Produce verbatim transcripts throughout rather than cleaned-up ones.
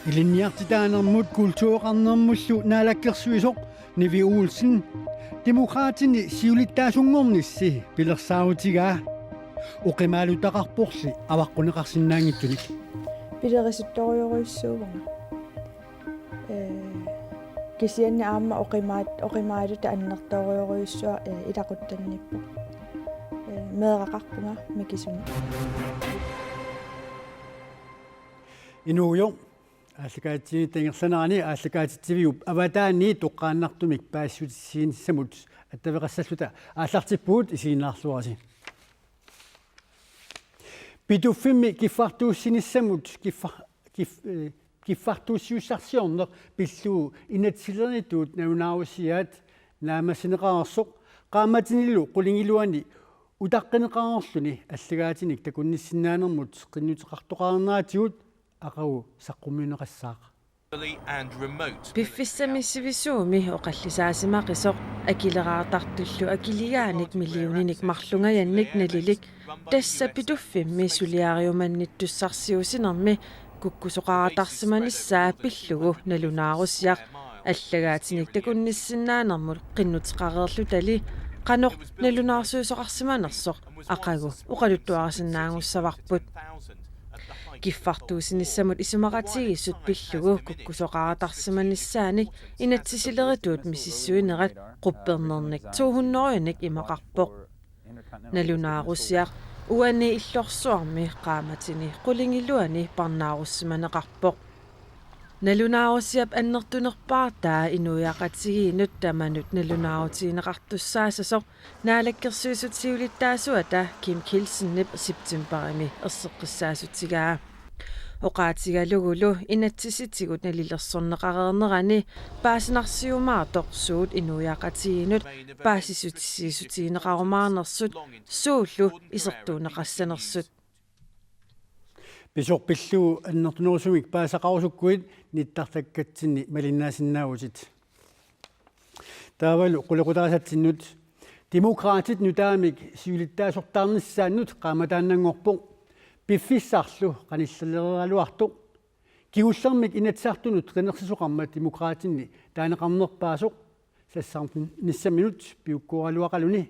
Ilinniartitaanermut kultureqarnermullu naalakkersuisoq Nivi Olsen Demokraatini siulittaasunngornissi pilersaarutigaa. Oqimaalutaqarporli avaqquneqarsinnaanngitsunik. Pilerisuttorujorujussuuvunga. Ee, kisianni aamma oqimaat-, oqimaaluta annertoorujorujussuaq, ee, ilaquttanniippoq. Ee, meeraqarpunga mikisunik. Inuugujoq, aallakaatitsiviup ingerlanerani aallakaatitsiviup avataani toqqaannartumik paasissutissiinissamut attaveqassalluta aallartippugut, isiginnaarluarisi. Pituffimmi kiffartuussinissamut kiffar-, kif-, eh, kiffartuussiussarsiorneq pillugu inatsisilerituut nalunaarusiaat naammassineqareersoq qaammatinilu qulingiluani utaqqineqareerluni allagaatinik takunnissinnaanermut qinnuteqartoqarneratigut aqagu saqqummiunneqassaaq. And remote Piffissami sivisuumi oqallisaasimaqisoq akileraartartullu akiligaanik millioninik marlungajannik nalilik, tassa Pituffimmi suliariumannittussarsiuussinermi kukkusoqaratarsimanissaa pillugu nalunaarusiaq allagaatinik takunnissinnaanermut qinnuteqareerlutali qanoq nalunaarsuisoqarsimanersoq aqagu oqaluttuarisinnaanngussavarput. Kiffartuussinissamut isumaqatigiissut pillugu kukkusoqaratarsimanissaanik inatsisilerituut misissuinerat quppernernik to hundredenik imaqarpoq. Nalunaarusiaq uani illorsuarmi qaammatini qulingiluani parnaarussimaneqarpoq. Nalunaarusiap annertunerpaartaa inuiaqatigiinnut tamanut nalunaarutigineqartussaassasoq Naalakkersuisut siulittaasuata Kim Kielsenip septembarimi erseqqissaatigaa. Oqaatigalugulu inatsisitigut nalilersorneqareernerani paasinarsiumaartoq suut inuiaqatigiinnut paasissutissiissutigineqarumaarnersut suullu isertuunneqassanersut. Pisoq pillugu annertunerusumik paasisaqarusukkuit nittartakkatsinni malinnaasinnaavutit. Taavalu qulequtaasatsinnut. Demokraatit nutaamik siulittaasortaarnissaannut qaammataannanngorpoq, piffissarlu qanillalereeraluartoq. Kingullermik Inatsisartunut qinersisoqarmat Demokraatinni taaneqarnerpaasoq sassarnissaminut piukkooraluaqaluni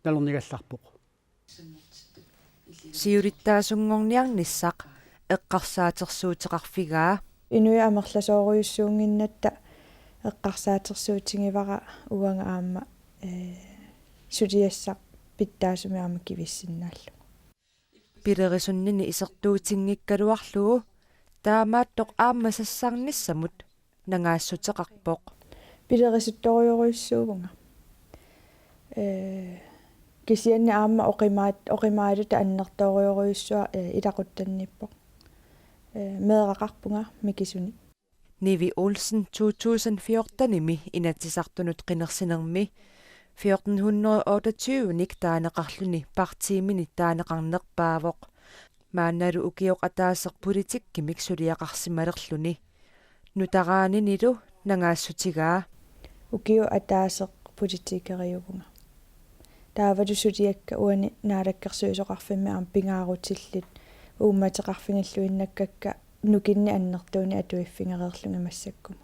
nalornigallarpoq. Siulittaasunngorniarnissaq eqqarsaatersuuteqarfigaa. Inuit amerlasoorujussuunnginnatta eqqarsaatersuutigivara uanga aamma, ee, suliassaq pitsaasumik aamma kivissinnaallugu. Pilerisunnini isertuutinngikkaluarlugu taamaattoq aamma sassarnissamut nangaassuteqarpoq. Pilerisuttorujorujussuuvunga. Ee, kisianni aamma oqimaat-, oqimaaluta annertoorujorujussuaq, ee, ilaquttanniippoq. Ee, meeraqarpunga mikisunik. Nivi Olsen to tusind fjortenimi Inatsisartunut qinersinermi fjorten hundrede otteogtyvenik taaneqarluni partiimini taaneqarnerpaavoq. Maannalu ukioq ataaseq politikkimik suliaqarsimalerluni. Nutaraaninilu nangaassutigaa. Ukioq ataaseq politikeriuvunga. Taavalu suliakka uani naalakkersuisoqarfimmi aamma pingaarutillit uummateqarfigilluinnakkakka nukinnik annertuunik atuiffigereerlugit massakkumut.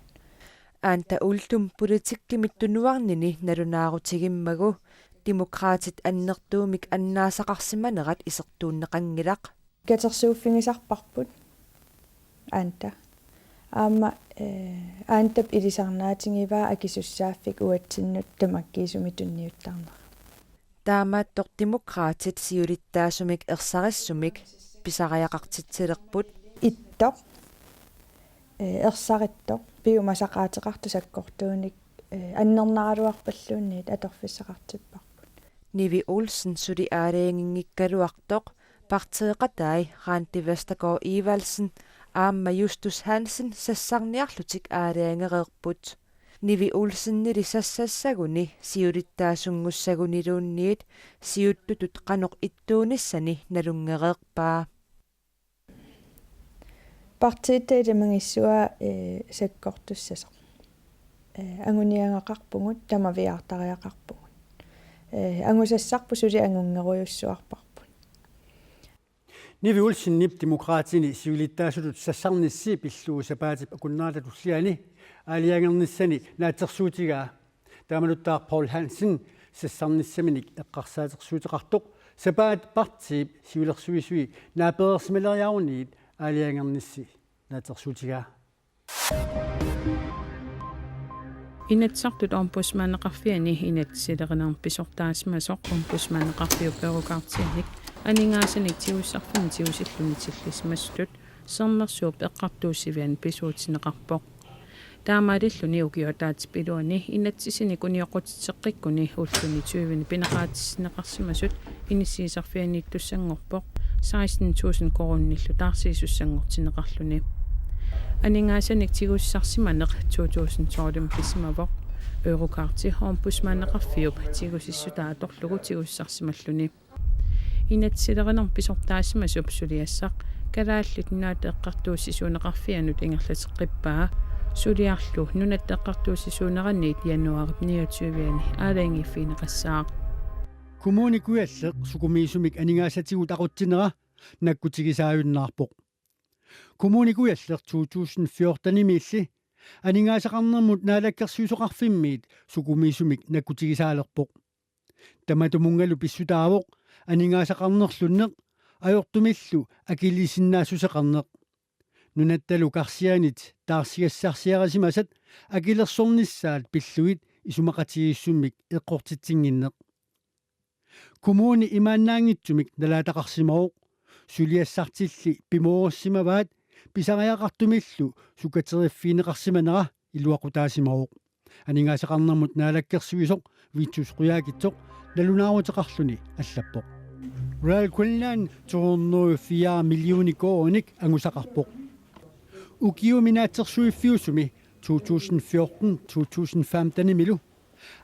Aanta Uldum politikkimit tunuarnini nalunaarutigimmagu Demokraatit annertuumik annaasaqarsimanerat isertuunneqanngilaq. Katersuuffigisarparput Aanta. Aamma, ee, Aantap ilisarnaatigivaa akisussaaffik uatsinnut tamakkiisumik tunniuttarnera. Taamaattoq Demokraatit siulittaasumik ersarissumik pisariaqartitsilerput. Ittoq, ee, ersarittoq, piumasaqaateqartoq sakkortuunik, ee, annernaraluarpalluunniit atorfissaqartipparput. Nivi Olsen suli aalajanginngikkaluartoq partiiqatai Randi Vestergaard Evaldsen aamma Justus Hansen sassarniarlutik aalajangereerput. Nivi Olsenili sassassaguni siulittaasunngussagunilluunniit siuttutut qanoq ittuunissani nalunngereerpaa. Partiitta ilimagissuaa, ee, sakkortussasoq. Ee, anguniagaqarpugut, tamaviaartariaqarpugut. Ee, angusassarput suli angunngerujussuarparput. Nivi Olsenip Demokraatini siulittaasutut sassarnissi pillugu sapaatip akunnerata tulliani aalajangernissani naatsorsuutigaa. Taamanuttaaq Poul Hansen sassarnissaminik eqqarsaatersuuteqartoq sapaat partiip siulersuisui naapereersimaleriaruniit aalajangernissi naatsorsuutigaa. Inatsisartut Ombudsmandeqarfiani inatsisilerinermik pisortaasimasoq Ombudsmandeqarfiup eurokortianik aningaasanik tigussarfimmi tigusilluni tillisimasutut Sermersuup eqqartuussiviani pisuutinneqarpoq. Taamaalilluni ukiup ataatsip iluani inatsisinik unioqqutitseqqikkuni ulluni tyveni pineqaatissinneqarsimasut inissiisarfianiittussanngorpoq seksten tusind koruunillu taarsiisussanngortinneqarluni. Aningaasanik tigussarsimaneq to tusind tolvimi pisimavoq. Eurokorti Ombudsmandeqarfiup tigusissutaa atorlugu tigussarsimalluni. Inatsisilerinermik pisortaasimasup suliassaq Kalaallit Nunaata Eqqartuussisuuneqarfianut ingerlateqqippaa, suliarlu Nunatta Eqqartuussisuuneraniit januaarip niogtyve-ani aalajangiiffigineqassaaq. Kommune Kujalleq sukumiisumik aningaasatigut aqutsinera nakkutigisaajunnaarpoq. Kommune Kujalleq to tusind fjortenimiilli aningaasaqarnermut naalakkersuisoqarfimmiit sukumiisumik nakkutigisaalerpoq. Tamatumunngalu pissutaavoq aningaasaqarnerlunneq ajortumillu akiliisinnaassuseqarneq. Nunattalu karsianit taarsigassarsiarisimasat akilersornissaat pillugit isumaqatigiissummik eqqortitsinnginneq. Kommuni imaannaanngitsumik nalaataqarsimavoq, suliassartilli pimoorussimavaat pisariaqartumillu sukateriffigineqarsimanera iluaqutaasimavoq. Aningaasaqarnermut naalakkersuisoq Vittus Qujaukitsoq nalunaaruteqarluni allappoq. Royal Greenland to hundrede og fire millioner koruuninik angusaqarpoq. Ukiumi naatsorsuiffiusumi to tusind fjorten to tusind femtenimilu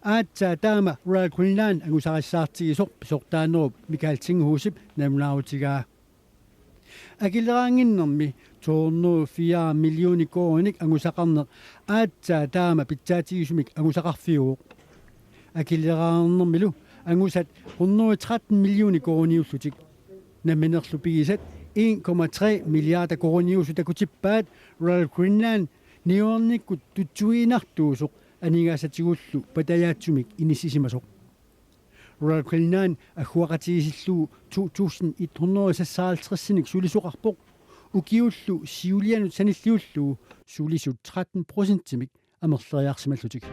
aatsaat taama Royal Greenland angusarissaartigisoq pisortaanerup Michael Tinghusip nalunaarutigaa. Akileraannginnermi to hundrede og fire millioner koruuninik angusaqarneq aatsaat taama pitsaatigisumik angusaqarfiuvoq. Akileraarnermilu angusat hundrede og tretten millioner koruuniullutik. Namminerlu pigisat en komma tre milliarder koruuniusut takutippaat Royal Greenland niuernikkut tutsuiginartuusoq aningaasatigullu patajaatsumik inissisimasoq. Royal Greenland agguaqatigiissillugu to tusind et hundrede og seksoghalvtreds-inik sulisoqarpoq, ukiullu siulianut sanilliullugu sulisut tretten procentimik amerleriarsimallutik.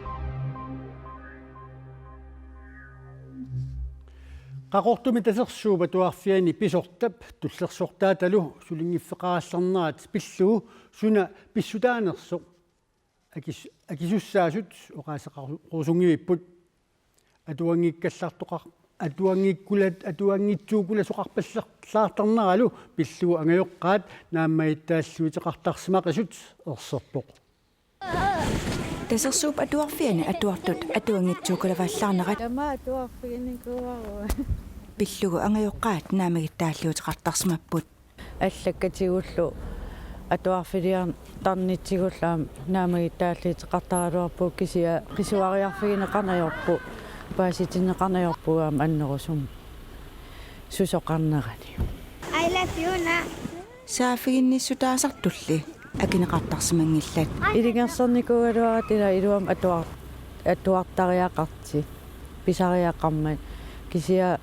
Qaqortumi Tasersuup Atuarfiani pisortap tullersortaatalu sulinngiffeqarallarnerat pillugu suna pissutaanersoq akis-, akisussaasut oqaaseqarusunngivipput. Atuanngikkallartoqar-, atuanngikkulat-, atuanngitsuukkulasoqarpallaartarneralu pillugu angajoqqaat naammagittaalliuteqartarsimaqisut erserpoq. Tasersuup Atuarfiani atuartut atuanngitsuukkalavallaarnerat. Tama atuarfiginikuuaruit. Pillugu angajoqqaat naammagittaalliuteqartarsimapput. Allakkatigullu atuarfiliartarnitsigullu aamma naammagittaalliuteqartaraluarpugut, kisianni qisuariarfigineqarneq ajorput, paasitinneqarneq ajorput aamma annerusumik susoqarnerani. I love you, na. Saaffiginnissutaasartulli akineqartarsimanngillat. Ilungersornikuugaluaratta ila iluamik atuar-, atuartariaqartut pisariaqarmat, kisianni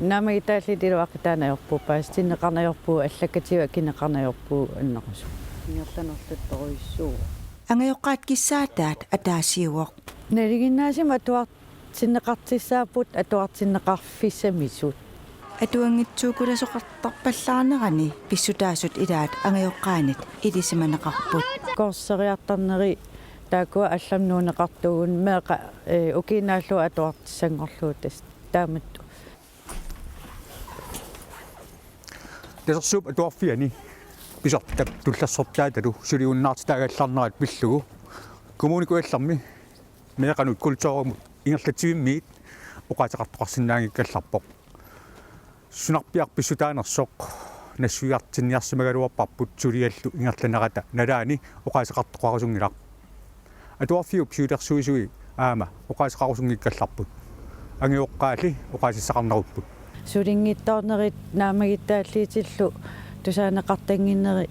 naammagittaallit iluaqutaanngillat ajorput, paasitinneqarneq ajorput, allakkatigut akineqarneq ajorput annerusumik. Ingerlanerluttorujussuuvoq. Angajoqqaat kissaataat ataasiuvoq. Nalinginnaasumik atuartinneqartussaapput atuartinneqarfissamisut. Atuanngitsuukkulasoqartarpallaarnerani pissutaasut ilaat angajoqqaanit ilisimaneqarput. Korseriartarneri taakkua allamut nuunneqartuugut, meeqqat, ee, ukiup naallugu atuartissanngorlugit tassa taamatut. Tasersuup Atuarfiani pisortap tullersortaatalu suliunnaartitaagallarnerat pillugu Kommune Kujallermi meeqqanut kulturimut ingerlatsivimmiit oqaaseqartoqarsinnaanngikkallarpoq. Sunarpiaq pissutaanersoq nassuiartinniarsimagaluarparput suliallu ingerlanerata nalaani oqaaseqartoqarusunngilaq. Atuarfiup siulersuisui aamma oqaaseqarusunngikkallarput. Angajoqqaalli oqaasissaqarnerupput. Sulinngitsoornerit naammagittaalliitillu tusaaneqartannginnerit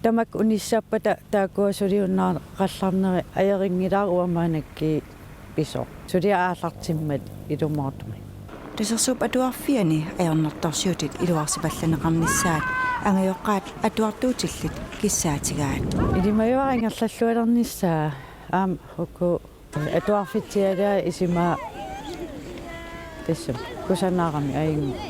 tamakku unissappata taakkua suliunnaaqallarnerit ajorinngilaat uanga maannakkut pisoq. Suliaq aallartimmat ilumoortumik. Tasersuup Atuarfiani ajornartorsiutit iluarsipallanneqarnissaat angajoqqaat atuartuutillit kissaatigaat. Ilimajuara ingerlallualernissaa aamma uku atuarfitsialaat isimaa tassami kusanarami ajunngilaq.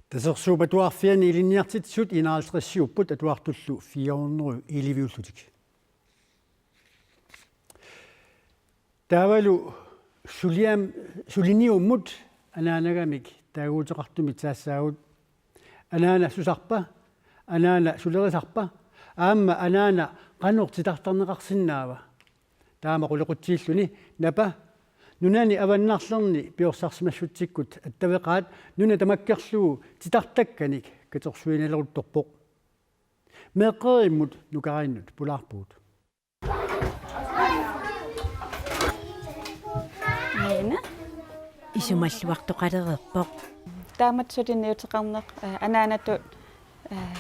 Tasersuup Atuarfiani ilinniartitsisut enoghalvtredsiupput atuartullu fire hundrede elleve-ullutik. Taavalu suliam-, suliniummut anaanagamik taaguuteqartumik saassaagut. Anaana susarpa, anaana sulerisarpa, aamma anaana qanoq titartarneqarsinnaava? Taama qulequtsiilluni Napa nunani avannarlerni piorsarsimassutsikkut attaveqaat nuna tamakkerlugu titartakkanik katersuinerleruttorpoq. Meeqqerivimmut Nukariinnut pulaarpugut. Aana. Isumalluartoqalereerpoq. Taamatut suliniuteqarneq, eh, anaanatut, eh,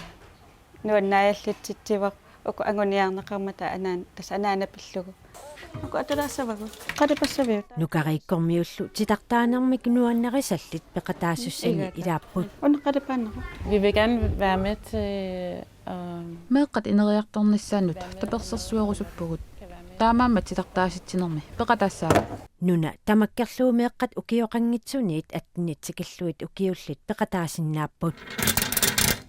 nuannaajallitsitsivoq, uku anguniarneqarmata anaan-, tassa anaana pillugu. Uku atulaassavagut. Qalipassaviuk? Nukariikkormiullu titartaanermik nuannarisallit peqataasussanik ilaapput. Una qalipaannera. Vi vil gerne være med til, øh, Meeqqat ineriartornissaannut tapersersuerusuppugut. Taamaammat titartaasitsinermi peqataassaagut. Nuna tamakkerlugu meeqqat ukioqanngitsuniit atteniit tikillugit ukiullit peqataasinnaapput.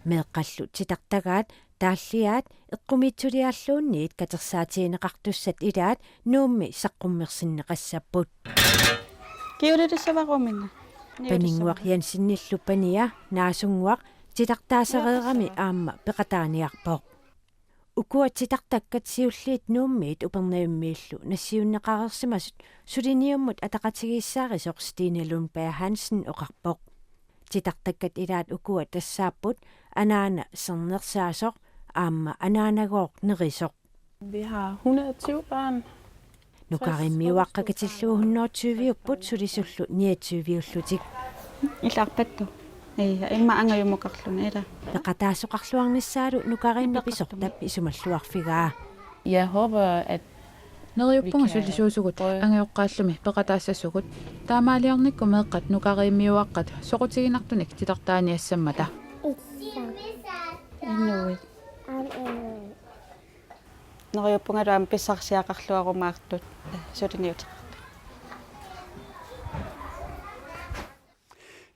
Meeqqallu titartagaat, taalliaat, eqqumiitsuliaalluunniit katersaatigineqartussat ilaat Nuummi saqqummersinneqassapput. Kiulilissavaruminna. Paninnguaq Jensenillu pania Naasunnguaq titartaasereerami aamma peqataaniarpoq. Ukua titartakkat siulliit Nuummiit Upernavimmiillu nassiunneqareersimasut suliniummut ataqatigiissaarisoq Stine Lundberg Hansen oqarpoq. Titartakkat ilaat ukua tassaapput anaana sernersaasoq aamma anaanagooq nerisoq. Vi har hundrede og tyve børn. Nukariimmiuaqqat katillugu hundrede og tyve-upput sulisullu niogtyve-ullutik. Ilaarpattu. Ija, imma angajummukarluni ila. Peqataasoqarluarnissaalu Nukariinni pisortap isumalluarfigaa. Jeg håber, at Neriuppunga vi kan sulisuusugut prøve angajoqqaallumi peqataassasugut. Taamaaliornikkut meeqqat Nukariimmiuaqqat soqutiginartunik titartaaniassammata. Inuit. Neriuppungalu aamma pissarsiaqarluarumaartut suliniuteqartut.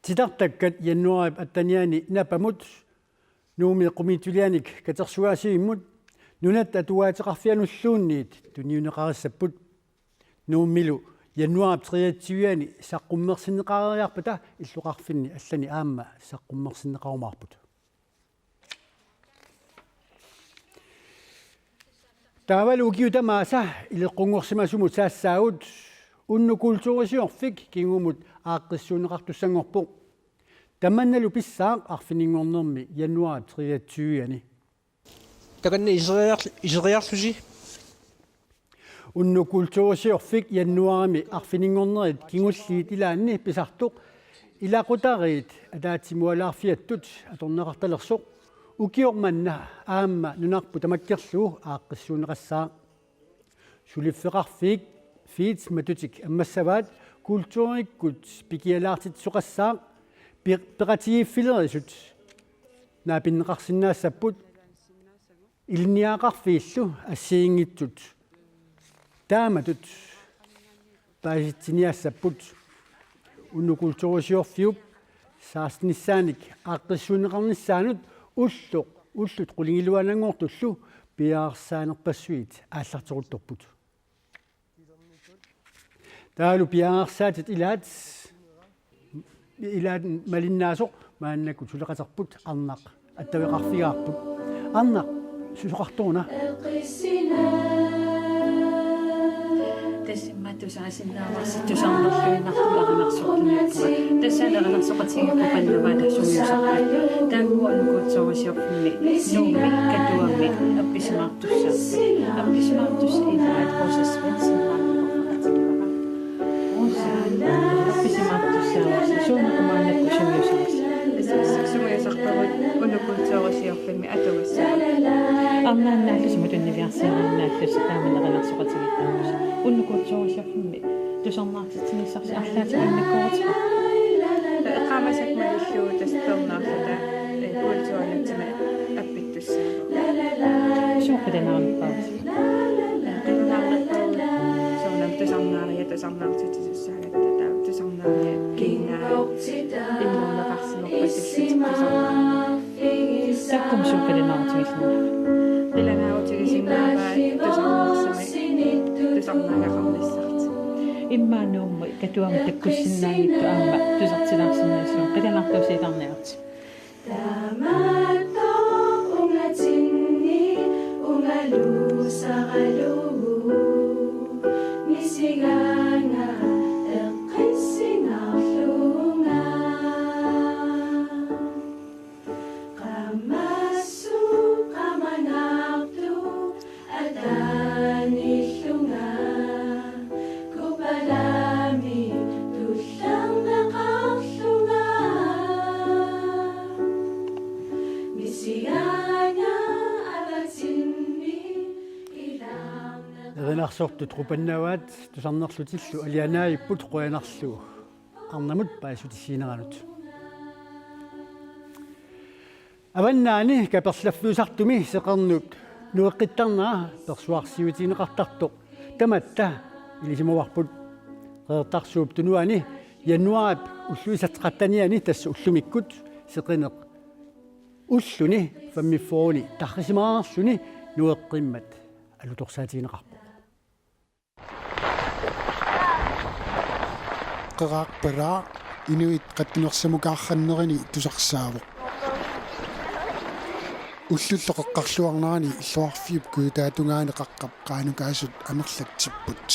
Titartakkat januaarip attenianni Napamut Nuummi eqqumiitsulianik katersugaasivimmut Nunatta Atuagaateqarfianulluunniit tuniunneqarissapput. Nuummilu januaarip treogtyve-ani saqqummersinneqareeriarpata illoqarfinni allani aamma saqqummersinneqarumaarput. Taavalu ukiut tamaasa ileqqunngorsimasumut saassaagut. Unnuk kulturisiorfik kingumut aaqqissuunneqartussanngorpoq. Tamannalu pissaaq arfininngornermi januaarip treogtyve-ani. Takanna iseriar-, iseriarlusi. Unnuk kulturisiorfik januaarimi arfininngornerit kingulliit ilaanni pisartoq ilaqutariit ataatsimualaarfiattut atorneqartalersoq ukioq manna aamma nunarput tamakkerlugu aaqqissuunneqassaaq. Suliffeqarfiit, fiit matutik ammassavaat kulturikkut pikialaartitsisoqassaaq pe-, peqatigiiffilerisut naapinneqarsinnaassapput. Ilinniagaqarfiillu assigiinngitsut taamatut paasitsiniassapput. Unnuk kulturisiorfiup sekstenissaanik aaqqissuunneqarnissaanut ulloq ullut qulingiluaannanngortullu piareersaanerpassuit aallarteruttorput. Taavalu piareersaatit ilaat, ilaat malinnaasoq maannakkut suleqaterput Arnaq attaveqarfigaarput. Arnaq, susoqartoruna? Tassa immaqa tusaasinnaavarsi tusarnerluinnartumik erinarsortunerpunga. Tassa erinarsoqatigiipput Pannavaata sungiusarput. Taakkua unnuk kulturisiorfimmi Nuummi Katuami appisimaartussaapput. Appisimaartussat ilaat Rosa Svendsen. Naannaallusi matunniviarsiaraannaallusi taama nerinersuutigiittarpusi. Unnukuutsoorsiorfimmi tusarnaartitsinissarsi arlaatigut annikoorutsigu. Eqqaamasakka malillugu tassa peernaarluta, ee, kulturinatsimik appittussaavoq. Suup qilanaarnerpaavisi? Qilanaarnerpaavoq soorunami tusarnaariat tusarnaartitsisussaagatta, taava tusarnaariat kiinaa immerneqarsimappat tusarnaariat. Taakku suup qilanaarutigisinnaava? Qilanaarutigisinnaavaa tusarnaarsimik tusarnaagaqarnissartik. Immaqa Nuummi Katuami takkussinnaanngitsoq aamma tusartilaarsinnaassooq, qilanaartuusiilaarniarsi. Taamaattoq ungatsinni ungalusaralugu misigaanga eqqissinnarlunga. Qamassup qamanartup ataanillunga, kupalami tullerneqarlunga. Misigaanga avatsinni ilaarneq. Erinarsortut qupannavaat tusarnerlutillu alianaavipput, qujanarlu arnamut paasissutissiineranut. Avannaani kaperlaffiusartumi seqernup nueqqittarnera persuarsiutigineqartartoq tamatta ilisimavarput. Qeqertarsuup Tunuani januaarip ulluisa trettenianni, tassa ullumikkut, seqineq ulluni femogfyrreni tarrisimaarluni nueqqimmat alutorsaatigineqarpoq. Qeraarpalaaq inuit qattunersamukaarnerani tusarsaavoq. Ullullu qeqqarluarnerani illoqarfiup kujataatungaani qaqqap qaanukaasut amerlatsipput.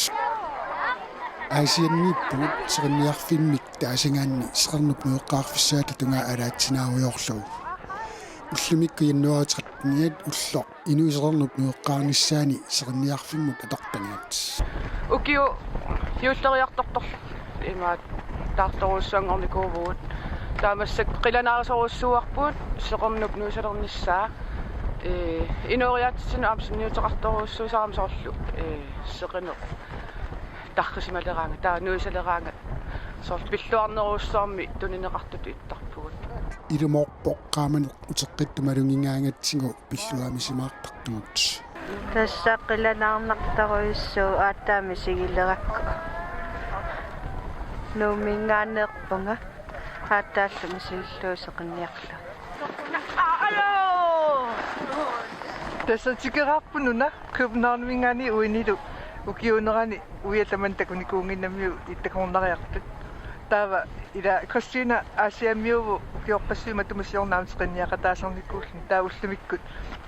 Aasianniippugut seqinniarfimmik taasagaanni seqernup nueqqaarfissaata tungaa alaatsinaarujoorlugu. Ullumikkut januaarip tretteniat ulloq inuit seqernup nueqqaarnissaanni seqinniarfimmut atortagaat. Ukiut juulleriartortorlu imaattoq taartorujussuanngornikuuvugut. Taava massakkut qilanaarisorujussuuarpugut seqernup nuisalernissaa. Ee, inooriaatsitsinnut aamma sunniuteqartorujussuusarami soorlu, ee, seqineq tarrisimaleraangat, taava nuisaleraangat. Soorlu pilluarnerujussuarmik tunineqartutut ittarpugut. Ilumoorpoq qaamaneq uteqqittoq malugigaangatsigu pilluaamisimaartartugut. Tassa qilanaarnartorujussuuvoq aatsaat misigilerakku. Nuumminngaanneerpunga aatsaallu misigillugu seqinniarlugu. Tassa tikeraarput una Københavniminngaanniit uinilu ukiuunerani uialu tamanna takunikuunnginnamiuk ittakoornariartut. Taava ila Christina Aasianniuvoq ukiorpassuit matuma siorna aamma seqinniaqataasarnikuulluni, taava ullumikkut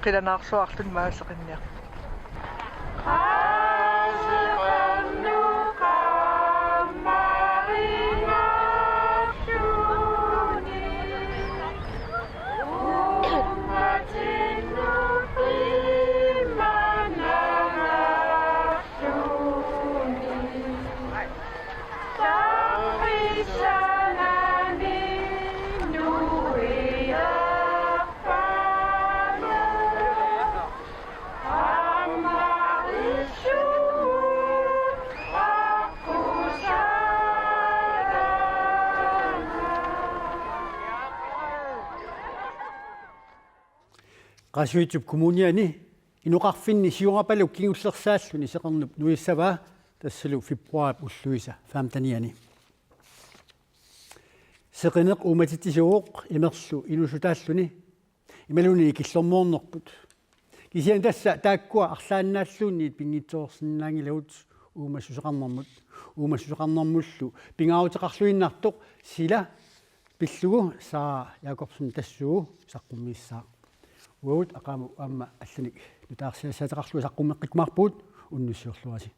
qilanaarsuarluni maani seqinniarpoq. Qaasuitsup Kommuniani inoqarfinni siorapaluk kingullersaalluni seqernup nuissavaa, tassalu februaarip ulluisa femtenianni. Seqineq uummatitsisuuvoq imerlu inuussutaalluni imaluunniit killormoornerput. Kisianni tassa taakkua arlaannaalluunniit pinngitsoorsinnaanngilagut uumassuseqarnermut. Uumassuseqarnermullu pingaaruteqarluinnartoq sila pillugu Sara Jakobsen tassuugu saqqummiissaaq. Uagut aqagu aamma allanik nutaarsiassaateqarlugit saqqummeqqikkumaarpugut, unnussiorluarisi.